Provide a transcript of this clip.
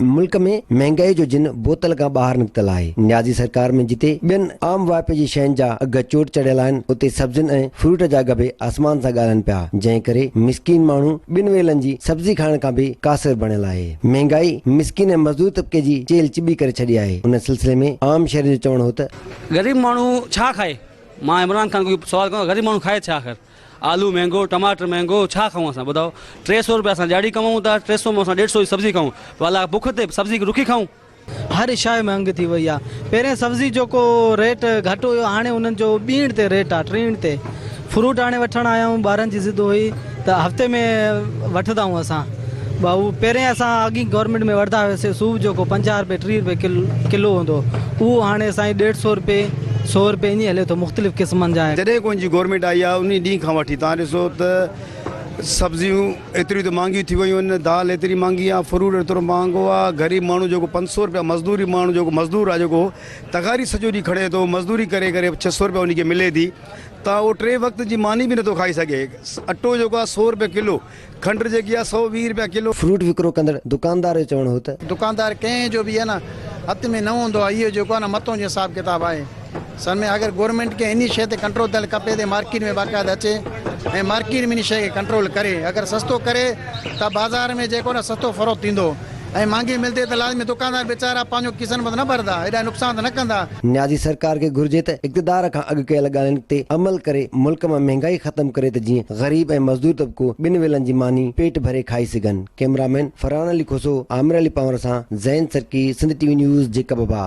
ملڪ ۾ مهنگائي جو جن بوتل کان ٻاهر نڪتل آهي. نيازي سرڪار ۾ جتي ٻين عام واهپي جي شين جا اگهه چوٽ چڙهيل آهن اتي سبزين ۽ فروٽ جا اگهه به آسمان سان ڳالهائن پيا جنهن ڪري مسڪين ماڻهو ٻن ويلن جي سبزي کائڻ کان به قاصر بڻيل آهي. مهنگائي مسڪين ۽ مزدور طبقي جي چيلهه چٻي ڪري ڇڏي آهي. ان سلسلي ۾ عام شهرين جو چوڻ هو ته. غريب ماڻهو ڇا کائي؟ مان عمران خان کي سوال ڪندو غريب ماڻهو کائي ڇا آخر؟ آلو مهنگو ٽماٽر مهنگو ڇا کائون اسان ٻڌاء 300 روپيا اسان ڏياڙي ڪمائون ٿا 300 مان اسان 150 جي سبزي کائون ڀلا بک تي سبزي رکي کائون. هر شيء مهنگ ٿي وئي آ پهرين سبزي جو ڪو ريٽ گهٽ هيو هاڻي انهن جو ٻيڻ تي ريٽ آ ٽيڻ تي فروٽ هاڻي وٺڻ آيا آهيون ٻارن جي ضد هئي ته هفتي ۾ وٺندا آهيون اسان ڀائو پهرين اسان اڳي گورنمينٽ ۾ وٺندا هياسي صوف جو ڪو 50 روپيه 30 روپيه ڪلو هوندو اهو هاڻي سائين ڏيڍ سو روپيه سو روپيه ائين هلي ٿو مختلف قسمن جا. جڏهن کان جي گورنمينٽ آئي آهي انهي ڏينهن کان وٺي توهان ڏسو ته سبزيون ايتريون ته مهانگيون ٿي ويون آهن دال ايتري مهانگي آهي فروٽ ايترو مهانگو آهي غريب ماڻهو جيڪو 500 روپيا مزدوري ماڻهو جيڪو مزدور آهي جيڪو تغاري سڄو ڏينهن کڻي ٿو مزدوري ڪري ڪري 600 روپيا انهي کي ملي ٿي ته اهو ٽي وقت جي ماني به نٿو کائي سگهي اٽو جيڪو آهي سو روپيا ڪلو کنڊ جيڪي آهي 120 روپيا ڪلو. فروٽ وڪرو ڪندڙ دڪاندار جو چوڻ هو ته. دڪاندار ڪنهن جو به آهي نه هٿ ۾ نه هوندو آهي اهو جيڪو آهي نه متون جو حساب ڪتاب آهي سن ۾ اگر گورنمينٽ کي انهي شيء تي ڪنٽرول ٿيل کپي ته مارڪيٽ ۾ باقاعده اچي ۽ مارڪيٽ ۾ انهي شيء کي ڪنٽرول ڪري اگر سستو ڪري ته بازار ۾ جيڪو نه سستو فروخت ٿيندو ۽ مھانگي ملدي ته لازمي دڪاندار ويچارا پنھنجو کيسن مان ته نه ڀرندا، ايڏا نقصان ته نه ڪندا. نيازي سرڪار کي گهرجي ته اقتدار کان اڳ ڪيل ڳالهين تي عمل ڪري ملڪ مان مهنگائي ختم ڪري ته جيئن غريب ۽ مزدور طبقو ٻن ويلن جي ماني پيٽ ڀري کائي سگهن. ڪئميرامين فرحان علي کوسو، عامر علي پنهور سان Zain Sarki, Sindh T V news, Jacobabad.